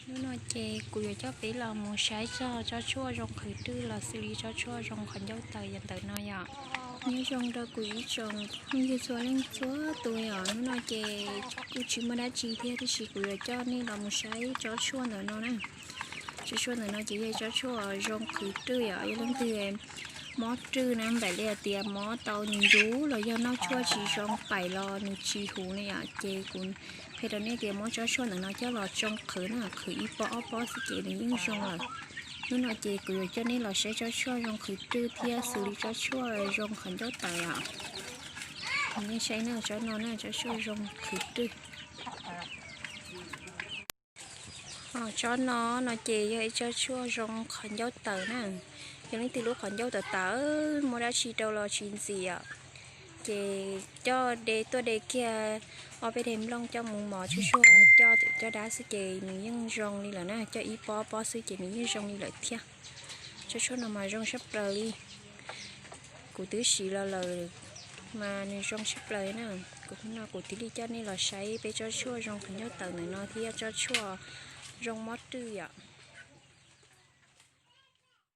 Hnub no ces kuv yuav coj peb los mus saib txog tsob tshuaj zoo qhwv rwj los xws li tsob tshuaj zoo qhov ncauj tawm yam ntawm no yom. Nyob zoo rau kuv ib tsoom phooj ywg txhua leej txhua tus yom. Hnub no ces kuj tsis muaj dab tsi thiab tiam sis kuv yuav coj nej los mus saib tsob tshuaj ntawm no na. Tsob tshuaj ntawm no ces yog tsob tshuaj zoo qhwv rwj yom, yog leej twg mob rwj na, npaim li hais tias mob tau nws ncuv los yog noj tshuaj tsis zoo paim los nws tsis huv na yom, ces kuv qhia rau nej tias muab tsob tshuaj ntawm no coj los tsoo qhwv na, qhwv ib pob ob pob xwb ces nws yeej zoo lawm. Hnub no ces kuv yuav coj nej los saib tsob tshuaj zoo qhwv rwj thiab xws li tsob tshuaj zoo qhov ncauj tawm yom. Nej saib na, tsob no na, tsob tshuaj zoo qhwv rwj. Tsob no no ces yog ib tsob tshuaj zoo qhov ncauj tawm na. Yog leej twg lub qhov ncauj tawm tawm, muaj dab tsi rau los tsis ntxim os, ces coj de tuaj de kiag ob peb daim nplooj coj mus mos tsuag tsuag coj coj dab xwb ces nws yeej zoo li lawm na. Coj ib pob pob xwb ces nws yeej zoo li lawm thiab. Tsob tshuaj no mas zoo sab plaws li. Kuv twb siv los lawm mas nws zoo sab plaws na. Kuv hnub no kuv thiaj li coj nej los saib peb tsob tshuaj zoo qhov ncauj tawm ntawm no thiab tsob tshuaj zoo mob rwj yom.